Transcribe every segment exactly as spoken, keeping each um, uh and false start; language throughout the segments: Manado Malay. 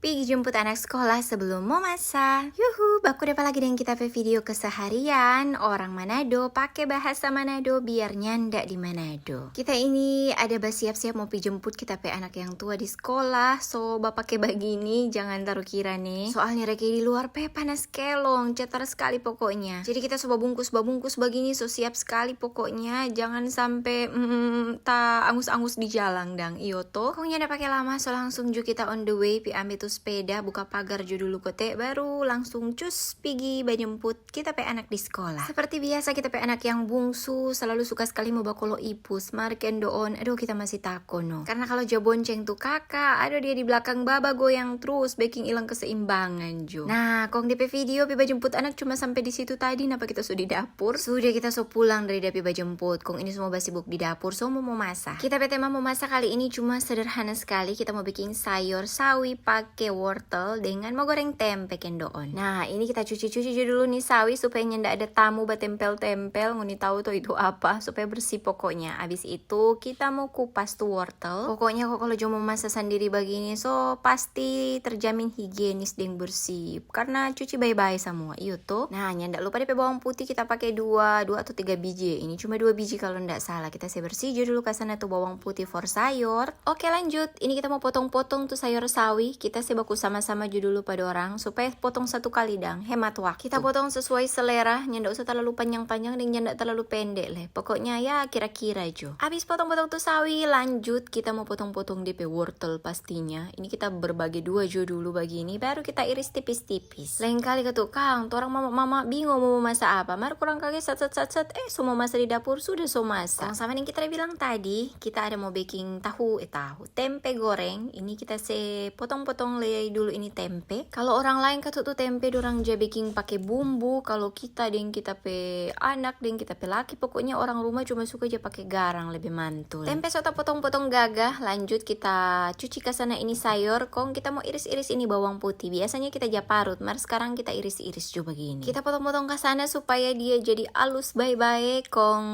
Pigi jemput anak sekolah sebelum mo masa. Yuhu, baku dapa lagi deng kita pe video keseharian orang Manado, pake bahasa Manado biar nyanda di Manado. Kita ini ada basiap-siap mo pi jemput kita pe anak yang tua di sekolah, so bapake bagini, jangan taru kira ne. Soalnya reke di luar pe panas kelong, cetar skali pokoknya. Jadi kita so babungkus-babungkus bagini, so siap skali pokoknya, jangan sampe, mm, ta angus-angus di jalang dang, iyo to. Kong nyanda pake lama, so langsung jo kita on the way pi ambe tu speda, buka pagar jo dulu kote, baru langsung cus pigi bajemput kita pe anak di skolah. Seperti biasa, kita pe anak yang bungsu selalu suka skali mo bakolo ipus, mar kendoon, aduh, kita masi tako no. Karna kalo ja bonceng tu kaka, aduh, dia di blakang baba goyang trus, beking ilang keseimbangan jo. Nah, kong de pe video pi bajemput anak cuma sampe di situ tadi, napa kita so di dapur? Sudah, kita so pulang dari de pi bajemput, kong ini so mo basibuk di dapur, so mo, mo masa. Kita pe tema mo masa kali ini cuma sederhana skali, kita mo beking sayor sawi pake wortel dengan mo goreng tempe kendoon. Nah, ini kita cuci-cuci jo dulu ni sawi supaya nyanda ada tamu batempel-tempel, ngoni tau to itu apa, supaya bersih pokoknya. Abis itu kita mo kupas tu wortel. Pokoknya ko kalo jo mo masa sandiri bagini, so pasti terjamin higienis deng bersih, karna cuci bae-bae samua, iyo to. Nah, nyanda lupa de pe bawang putih kita pake dua, dua atau tiga biji. Ini cuma dua biji kalo nda salah. Kita se bersih jo dulu kasana tu bawang putih for sayor. Oke, lanjut. Ini kita mo potong-potong tu sayor sawi. Kita se baku sama-sama jo dulu pa dorang supaya potong satu kali dang, hemat waktu. Kita potong sesuai selera, nyanda usah talalu panjang-panjang deng nyanda talalu pende leh. Pokoknya ya kira-kira jo. Abis potong-potong tu sawi, lanjut kita mo potong-potong de pe wortel pastinya. Ini kita berbagi dua jo dulu bagini, baru kita iris tipis-tipis. Lain kali katu kang, torang mama-mama bingo mo masa apa. Mar kurang kage sat, sat, sat, sat, eh, so mo masa di dapur, sudah so masa. Kong sama deng kita da bilang tadi, kita ada mo beking tahu, eh, tahu, tempe goreng. Ini kita se potong-potong lei dulu ini tempe. Kalo orang laeng katu tu tempe dorang ja beking pake bumbu, kalo kita deng kita pe anak deng kita pe laki, pokoknya orang rumah cuma suka ja pake garang lebe mantul. Tempe so ta potong-potong gagah, lanjut kita cuci kasana ini sayor, kong kita mo iris-iris ini bawang putih. Biasanya kita ja parut, mar skarang kita iris-iris jo bagini. Kita potong-potong kasana supaya dia jadi alus bae-bae, kong,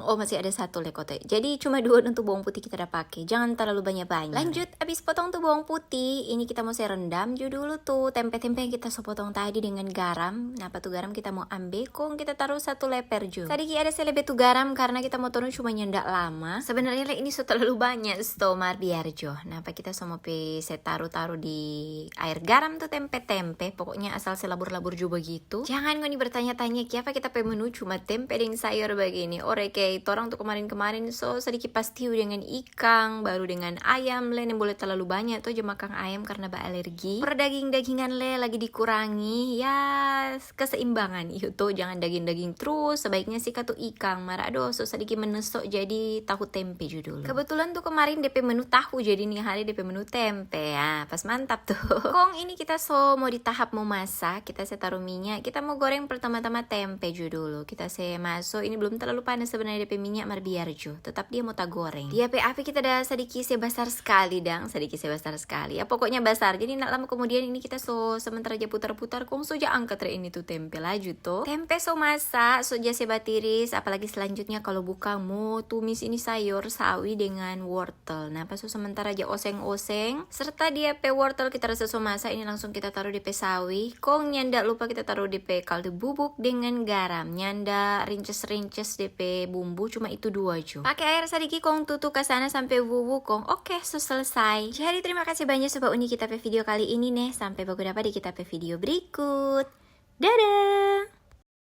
oh, masih ada satu lei kote. Jadi cuma dua untuk bawang putih kita da pake, jangan talalu banya-banya. Lanjut, abis potong tu bawang putih, ini kita mo se rendam jo dulu tu tempe-tempe yang kita so potong tadi dengan garam. Napa tu garam kita mo ambe, kong kita taru satu leper jo. Sadiki ada se lebe tu garam karna kita mo tonu cuma nyanda lama. Sebenarnya lei ini so talalu banya sto, mar biar jo. Napa kita so mo pi se taru-taru di aer garam tu tempe-tempe, pokoknya asal se labur-labur jo bagitu. Jangan ngoni bertanya-tanya kiapa kita pe menu cuma tempe deng sayor bagini. Ore kei, torang tu kemarin-kemarin so sadiki pastiu dengan ikang, baru dengan ayam lei, nembole talalu banya to ja makang ayam karna baalergi. Per daging-dagingan lei lagi dikurangi, ya, keseimbangan itu to, jangan daging-daging trus, sebaiknya sikat tu ikang, mar adoh so sadiki meneso jadi tahu tempe jo dulu. Kebetulan tu kemarin de pe menu tahu, jadi ni hari de pe menu tempe, ya, pas mantap tu. Kong ini kita so mo di tahap mo masa, kita se taru minya, kita mo goreng pertama-tama tempe jo dulu. Kita se maso, ini belum terlalu panas sebenarnya de pe minya, mar biar jo, tetap dia mo ta goreng. Dia pe api kita da sadiki se basar skali dang, sadiki se basar skali. Ya, pokoknya basar. Jadi, nda lama kemudian ini kita so sementara ja putar-putar, kong so ja angkat re ini tu tempe laju to. Tempe so masa, so ja se batiris, apalagi selanjutnya kalo bukang mo tumis ini sayor sawi dengan wortel. Napa so sementara ja oseng-oseng, serta dia pe wortel kita rasa so masa, ini langsung kita taru de pe sawi. Kong nyanda lupa kita taru de pe kaldu bubuk dengan garam. Nyanda rinces-rinces de pe bumbu, cuma itu dua jo. Pake aer sadiki kong tutu kasana sampe wuwu kong oke, so selesai. Jadi terima kasih banya so ba uni kita pe video kali ini ne. Sampe baku dapa di kita pe video berikut. Dadah!